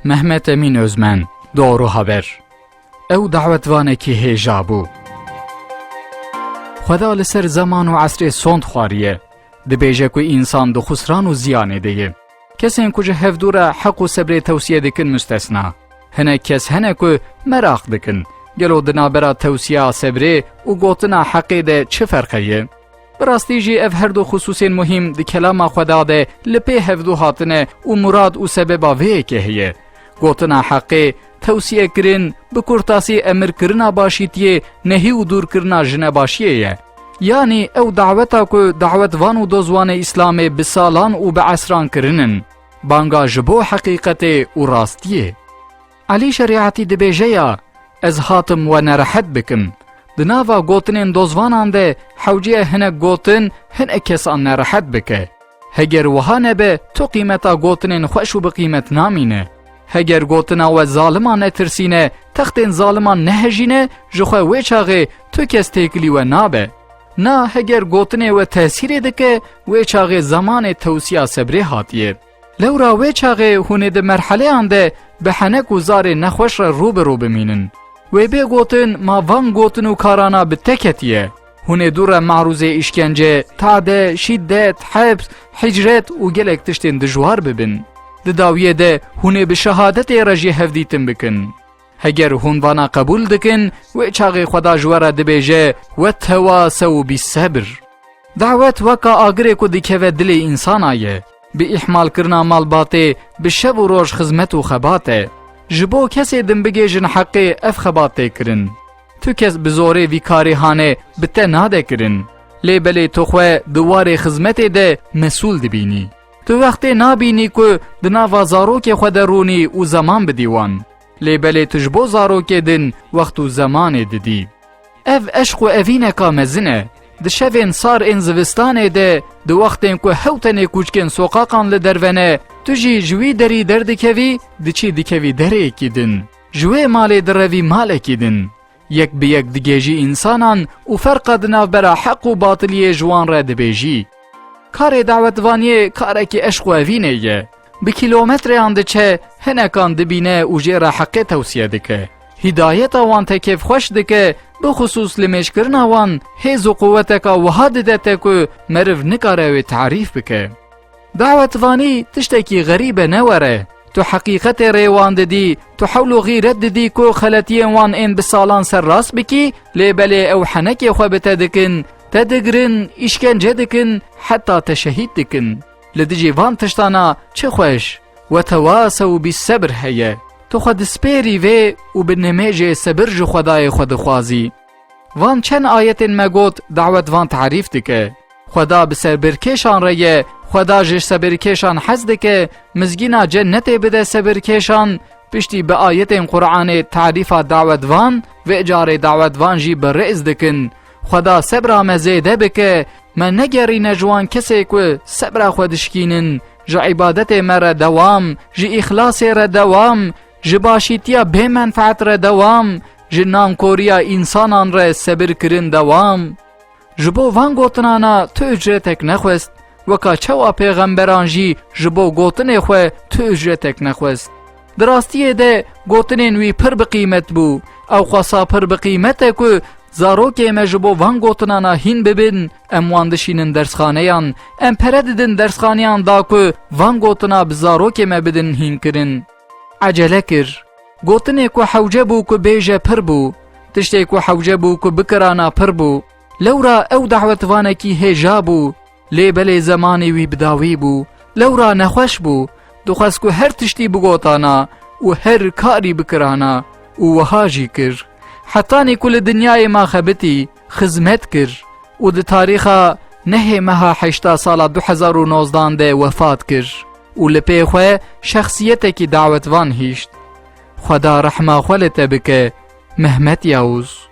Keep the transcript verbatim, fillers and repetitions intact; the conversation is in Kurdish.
Mehmet Emîn Özmen, Doğru Haber. Ew dawetvanekî hêja bû. Xweda li ser zeman û esrê sond xwariye. Dibêje ku însan di xusran û ziyanê de ye. Kesên ku ji hevdû re heq û sebrê tewsiye dikin mustesna. Hinek kes hene ku meraq dikin, gelo di navbera tewsiya sebrê û gotina heqê de çi ferqe ye? Bi rastî jî ev her du xisûsên muhîm di kelama Xweda de li pê hevdû hatine û murad û sebeba vê yekê heye. Gotina heqê, tewsiyekirin, bi kurtasî emirkirina başîtiyê, nehî û dûrkirina ji nebaşiyê ye. Yanî ew daweta ku dawetvan û dozwanê Îslamê bi salan û bi esran kirinin. Banga ji bo heqîqetê û rastiyê. Elî Şerîetî dibêje ya, ez hatim we nerehet bikim. Di nava gotinên dozvanan de hewce ye hinek gotin hinek kesan nerehet bike. Heger wiha nebe, tu qîmeta gotinên xweş û bi qîmet namîne. Heger gotina we zaliman netirsîne, textên zaliman nehejîne, ji xwe wê çaxê tu kes têkilî we nabe. Na heger gotinê we tesîrê dike, wê çaxê zemanê tewsiya sebrê hatiye. Lewra wê çaxê hûn ê di merheleyan de bi henek û zarê nexweş re rû bi rû bimînin. Wê bê gotin ma van gotin û karana bi te ketiye. Hûn ê dû re marûzê îşkence, tade, şîdet, heps, hicret û gelek tiştên dijwar bibin. Di dawiyê de hûn ê bi şehadetê re jî hevdîtin bikin. Heger hûn vana qebûl dikin, wê çaxê Xweda ji we re dibêje, "Wetewasew bî sebir." Dawet weka agirê ku dikeve dilê însana ye. Bi îhmalkirina malbatê, bi şev û roj xizmet û xebat e. Ji bo kesê din bigêjin heqê ev xebat tê kirin. Tu kes bi zorê vî karê hane bi te nade kirin. Lê belê tu xwe di warê xizmetê de mesûl dibînî. Tu wextê nabînî ku di nava zarokê xwe de rûnî û zeman bidî wan. Lê belê tu ji bo zarokê din wext û zemanê didî. Ev eşq û evîneka mezin e. Di şevên sar ên zivistanê de, di wextên ku hew tenê kûçkên soqaqan li derve ne, tu jî ji wî derî derdikevî, diçî dikevî dereyekî din. Ji wê malê direvî malekî din. Yek bi yek digêjî însanan û ferqa di navbera heq û batiliyê ji wan re dibêjî. Karê dawetvaniyê karekî eşq û evînê ye. Bi kîlometreyan diçe, hinekan dibîne û jê re heqê tewsiye dike. Hîdayeta wan te kêfxweş dike, bixusûs limêjkirina wan hêz û quweteka wiha dide te ku meriv nikare wê tarîf bike. Dawetvanî tiştekî xerîb e, ne were. Tu heqîqetê rê wan didî, tu hewl û xîret didî ku xeletiyên wan ên bi salan ser rast bikî, lê belê ew henekê xwe bi te dikin, te digirin, îşkence dikin, heta te şehîd dikin. Li dijî van tiştana çi xweş, "Wetewasew bî sebir" heye. Tu xwe dispêrî vê û bi nimêjê sebir ji Xwedayê xwe dixwazî. Van çend ayetên me got, dawet van tarîf dike. Xweda bi sebirkêşan re ye, Xweda ji sebirkêşan hez dike, mizgîna cennetê bide sebirkêşan, piştî bi ayetên Qur'anê tarîfa dawetvan, vê carê dawetvan jî bi rêz dikin. Xweda sebra me zêde bike, me negerîne ji wan kesê ku sebra xwe dişkînin, ji îbadetê me re dewam, ji îxlasê re dewam, ji başîtiya bêmenfeet re dewam, ji nankoriya însanan re sebirkirin dewam. Ji bo van gotinana tu ucretek nexwest, weka çawa pêxemberan jî ji bo gotinê xwe tu ucretek nexwest. Di rastiyê de gotinên wî pir bi qîmet bû. Ew xwesa pir bi qîmet e ku zarokê me ji bo van gotinana hîn bibin, em wan dişînin dersxaneyan, em pere didin dersxaneyan da ku van gotina bi zarokê me bidin hînkirin. Ecele kir. Gotinê ku hewce bû ku bêje pir bû. Tiştê ku hewce bû ku bikirana pir bû. Lewra ew dawetvanekî hêja bû. Lê belê zemanê wî bi dawî bû. Lewra nexweş bû. Dixwest ku her tiştî bigotana û her karî bikirana û wiha jî kir. Hetanî ku li dinyayê ma xebitî, xizmet kir û di tarîxa nehê meha heşta sala du hezar û nozdan de wefat kir û li pê xwe şexsiyetekî dawetvan hişt. Xweda rehma xwe li te bike, Mehmet Yavuz.